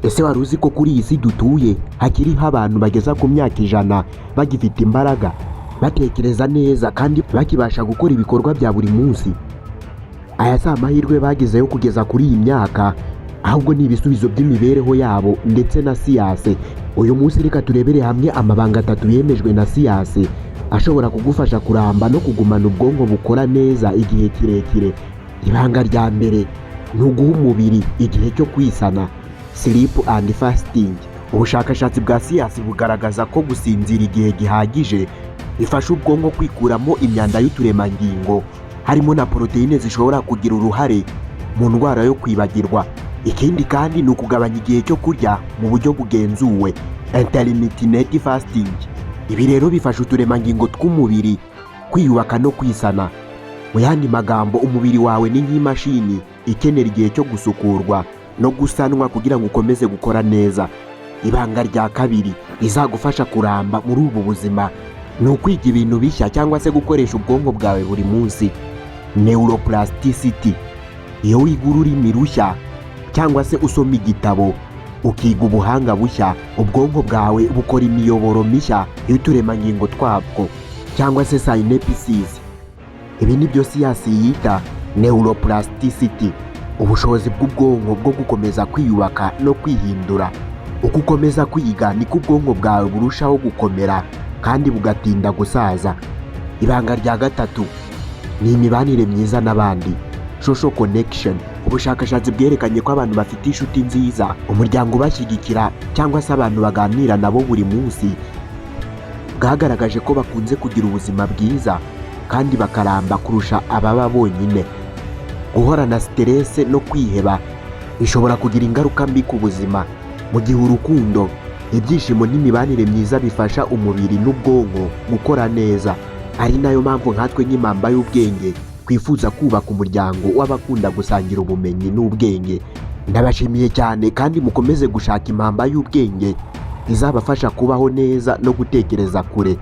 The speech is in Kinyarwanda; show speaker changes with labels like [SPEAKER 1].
[SPEAKER 1] Ese wari uzi ko kuri iyi si dutuye hakiriho abantu bageza ku myaka 100 bagifite imbaraga, batekereza neza kandi bakibasha gukora ibikorwa bya buri munsi? Aya si amahirwe bagezeyo kugeza kuri iyi myaka, ahubwo ni ibisubizo by'imibereho yabo ndetse na siyanse. Uyu munsi reka turebere hamwe amabanga atatu yemejwe na siyanse ashobora kugufasha kuramba no kugumana ubwonko bukora neza igihe kirekire. Ibanga rya mbere ni uguha umubiri igihe cyo kwisana, sleep and fasting. Ubushakashatsi bwa siyansi bugaragaza ko gusinzira igihe gihagije bifasha ubwonko kwikuramo imyanda y'uturemangingo, harimo na poroteyine zishobora kugira uruhare mu ndwara yo kwibagirwa. Ikindi kandi ni ukugabanya igihe cyo kurya mu buryo bugenzuwe, intermittent fasting. Ibi rero bifasha uturemangingo tw'umubiri kwiyubaka no kwisana. Mu yandi magambo, umubiri wawe ni nk'imashini ikenera igihe cyo gusukurwa no gusanwa kugira ngo ukomeze gukora neza. Ibanga rya kabiri rizagufasha kuramba muri ubu buzima ni ukwiga ibintu bishya cyangwa se gukoresha ubwonko bwawe buri munsi, neuroplasticity. Iyo wiga ururimi rushya cyangwa se usoma igitabo, ukiga ubuhanga bushya, ubwonko bwawe bukora imiyoboro mishya y'uturemangingo twabwo cyangwa se synapses. Ibi ni byo siyansi yita neuroplasticity, ubushobozi bw'ubwonko bwo gukomeza kwiyubaka no kwihindura. Uko ukomeza kwiga niko ubwonko bwawe burushaho gukomera kandi bugatinda gusaza. Ibanga rya gatatu ni imibanire myiza n'abandi, social connection. Ubushakashatsi bwerekanye ko abantu bafite inshuti nziza, umuryango ubashyigikira cyangwa se abantu baganira nabo buri munsi, bwagaragaje ko bakunze kugira ubuzima bwiza kandi bakaramba kurusha ababa bonyine. Guhorana stress no kwiheba bishobora kugira ingaruka mbi ku buzima, mu gihe urukundo, ibyishimo n'imibanire myiza bifasha umubiri n'ubwonko gukora neza. Ari nayo mpamvu nkatwe nk'Impamba y'Ubwenge twifuza kubaka umuryango w'abakunda gusangira ubumenyi n'ubwenge. Ndabashimiye cyane kandi mukomeze gushaka Impamba y'Ubwenge izabafasha kubaho neza no gutekereza kure.